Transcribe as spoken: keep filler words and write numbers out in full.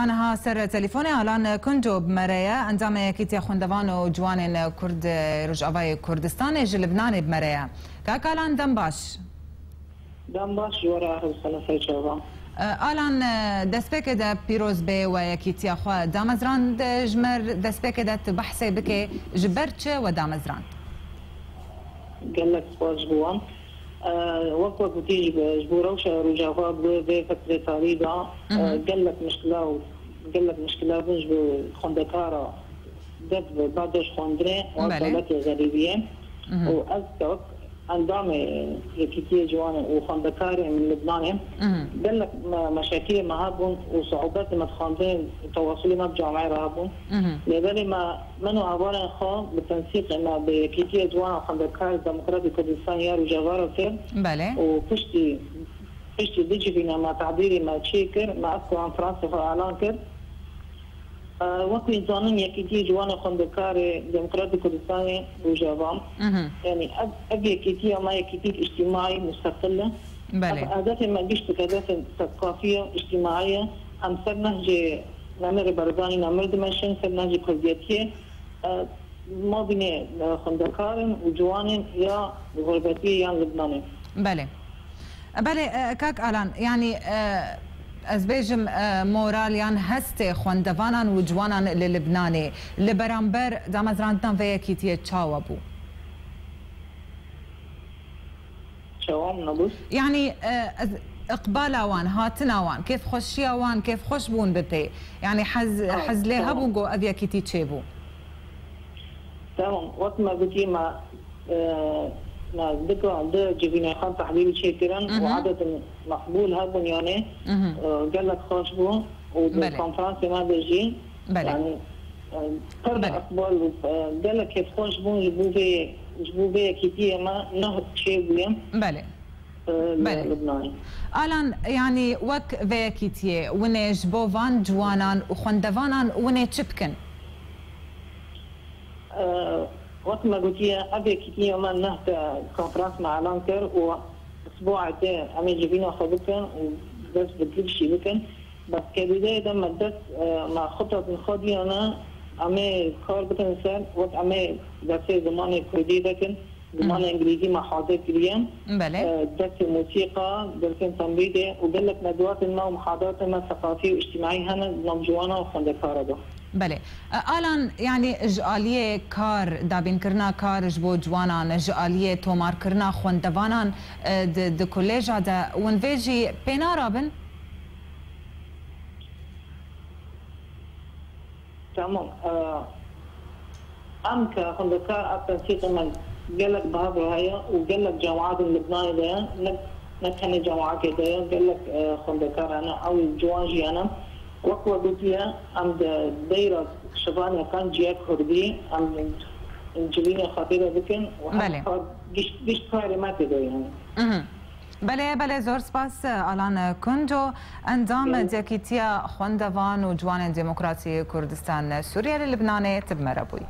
Niha ser telefonê Alan Kunco bi me re ye, endamê Yekîtiya Xwendevan û Ciwanên Kurd, Rojavayê Kurdistanê ji Libnanê bi me re ye. Kak Alan, dem baş. Dem baş ji we re axivistine ser çavan. E, Alan, e, destpêkê de pîroz bê we yekîtiya xwe damezrand, e, ji me r-, destpêkê de tu behsê bike, ji ber çi we damezrand? Gelek spas ji bo wan. E, wek we gotî, ji, ji bo rewşa Rojava bi vê fetrê tarî de, e, Mhm. gelek mişkila û gelek mişkila bûn ji bo xwendekara dest bi berdest xwendinê û Belê. dewletê xerîbiyê. Mhm. Û ez wek endamê Yekîtiyê Ciwanê û xwendekarê min Libnanê Mhm. gelek me-, meşakilê me hebûn û siûbetê me di xwendinê û tewasulê me bi cameyê re hebûn. Mhm. Lê belê me, min û hevalên xwe bi tensîqê me bi Yekîtiya Ciwan û Xwendekarê Demokratê Kurdistan ya Rojava re kir Belê. û piştî, piştî du civîna me tehdîrê me çêkir, me ev konferansê xwe elan kir. E, wek hûn zanin, Yekîtiyê Ciwan û Xwendekarê Demokratê Kurdistanê Rojava, Mhm. yanî ev, ev yekîtiya me yekîtiyek îctîmaî musteqil e. Belê. Ev hedefê me gişt hedefên sefkafî ye, îctîmaî ye. Em ser nehcê Nemir Barzanî Nemir dimeşin, ser nehcê kurdiyetiyê. E, mabînê, e, xwendekarin û ciwanên ya Xurbetiyê yan Libnanê. Belê. Belê, e, kak Alan, yanî, e, ez bêjim, e, moral yan hestê xwendevanan û ciwanan li Libnanê li beramber damezrandina vê yekîtiyê çawa bû? Çawa min nabû? Yanî, e, ez, iqbala wan, hatina wan, kêfxweşiya wan, kêfxweş bûn bi pê. Yanî hez, Ah, hez lê tamam. hebûn ku ev yekîtî çêbû. Tamam, wek me gotî, me, e, me du ka-, du civînê xwe tehlîlî çêkirin û Mhm. ededin meqbûl hebûn, yanî, Mhm. e, gelek xweş bûn û di Belê. konferansê me de jî, Belê. yanî, e, pir Belê. iqbal û, e, gelek kêfxweş bûn ji bo vê, ji bo vê yekîtiyê me ne çêbûye. Belê. E, li Belê. Libnanê. Alan, yanî wek vê yekîtiyê, winê ji bo van ciwanan û xwendevanan winê çi bikin? E, wek me gotiye, ev yekîtiya me neh te konferans me elan kir û isbuayê te em ê civîna xwe bikin û dest bi gişî bikin. Bes kedîdeyê de me dest, e, me xwe te xwe diyane, em ê kar bikin ser, wek em ê dersê zimanê kurdî vekin, zimanê Hı. îngilîzî me hazir kiriye. Belê. E, dersê musîqa, dersên temrîdê û gelek nedwatên me û muhadaratên me seqafî û îctîmaî hene di nav ciwana û xwendekara de. Belê. E, Alan, yanî ji aliyê kar, dabînkirina kar ji bo ciwanan, ji aliyê tomarkirina xwendevanan, e, di, di kolêja de, hûn vê jî pê narabin? Tamam. E, em ke xwendekar a tensîqê me gelek bi hev re heye û gelek cemaetên Libnanê de ye. Ne, ne tenê cemaetê de ye, gelek, e, xwendekar hene, ew ciwan jî hene. Wek we gotiye, em di deyra şivanê Qenciya Kurdî, em civînê xwe tê de dikin û em Belê. kar, giş-, gişt karê me tê de ye. Mhm. Belê, belê, zor spas, Alan Kunco, endam Belê. Yekîtiya Xwendevan û Ciwanên Demokratî Kurdistan Sûriye li Libnanê, tu bi me re bûyî.